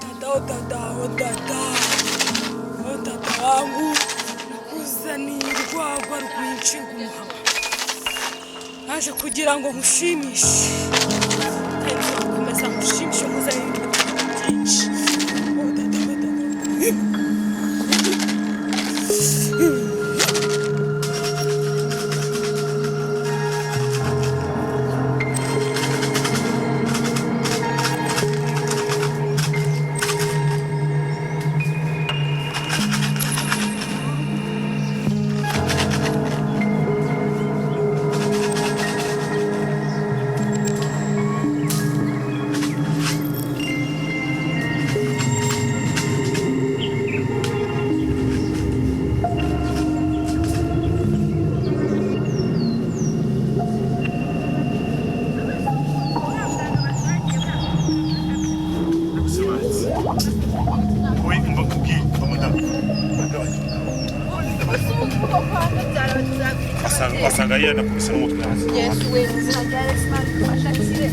Dada, oh dada, oh dada, oh dada wangu, nakuzaniye urwagwa rwinshi rw'umuhama, naje kugira ngo nkushimishe, kandi nzakomeza nkushimishe nkuzanire ibindi bintu byinshi. Oh dada, oh dada, oh dada. Oui, on va kubwira madamu. Wasanga yanakubise n'umutwe hasi. Yesu we, mu izina rya Yesu Imana idufashe akire.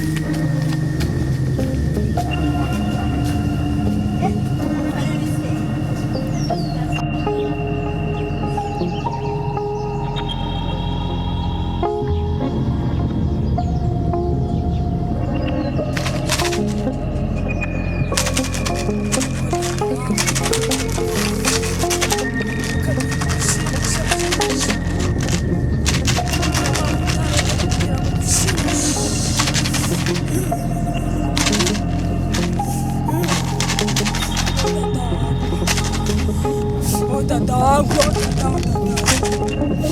Oh dada wangu, oh dada, oh dada.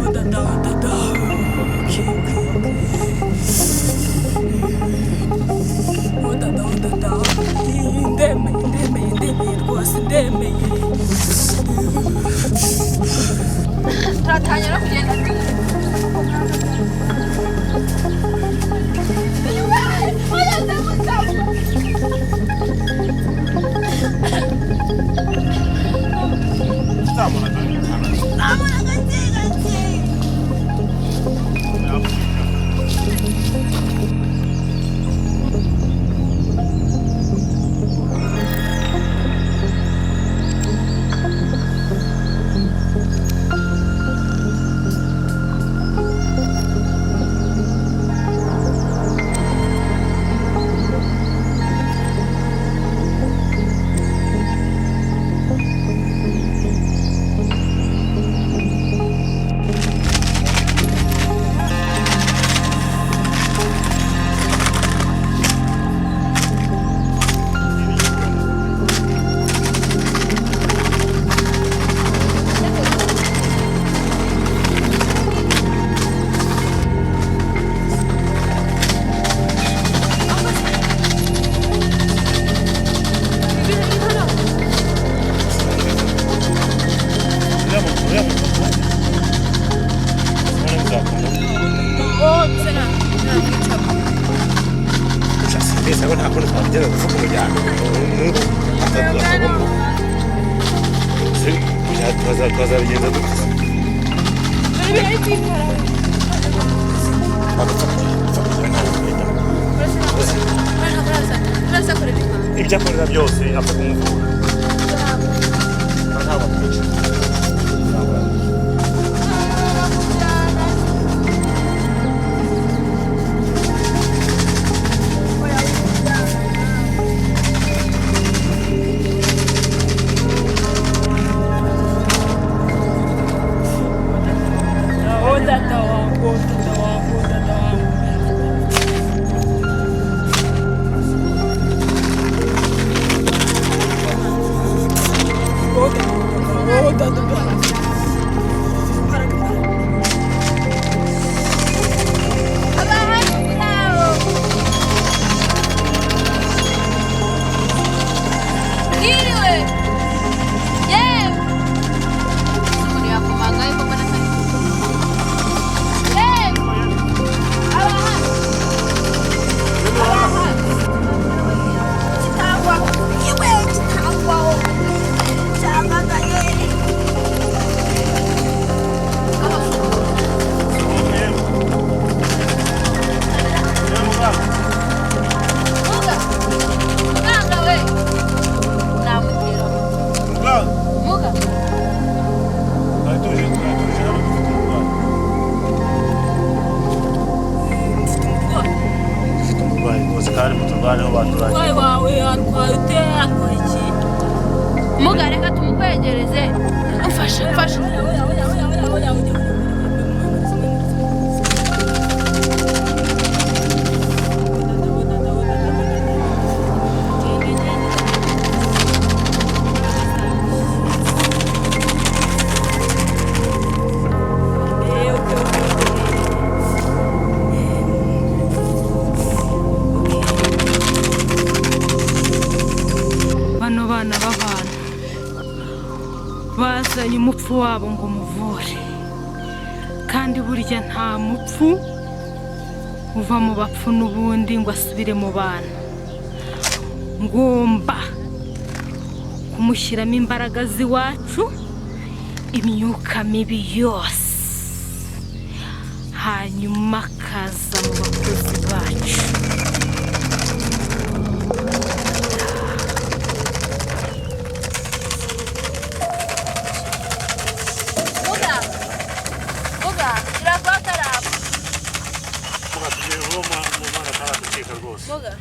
Oh dada, oh dada. Okay, okay, okay. Oh dada, oh dada. Ndemeye, ndemeye, ndemeye rwose, ndemeye. Turatangira no kugenda. Mbese abo nta kundi twabigenza gupfuka umuryango umuhungu atatu tukazabigenza dute? Ibyo akorera byose apfa kumuvura, ntabwo amwica. Oh dada wangu, oh dada wangu, oh dada wangu. Oh dada, oh dada, oh dada. Abahari. Umurwayi wawe arwaye ute? Arwaye iki? Muga, reka tumukwegereze. Mfasha, mfasha. Oya, oya, oya, oya, oya, oya, oya. Bano bana b'abantu bazanye umupfu wabo ngo muvure, kandi burya nta mupfu uva mu bapfu n'ubundi ngo asubire mu bantu. Ngomba kumushyiramo imbaraga z'iwacu, imyuka mibi yose, hanyuma akaza mu bakozi bacu. Muga, muga, iravuga ataraba. Muga, tugiye vuba, umwana ataraducika rwose. Muga.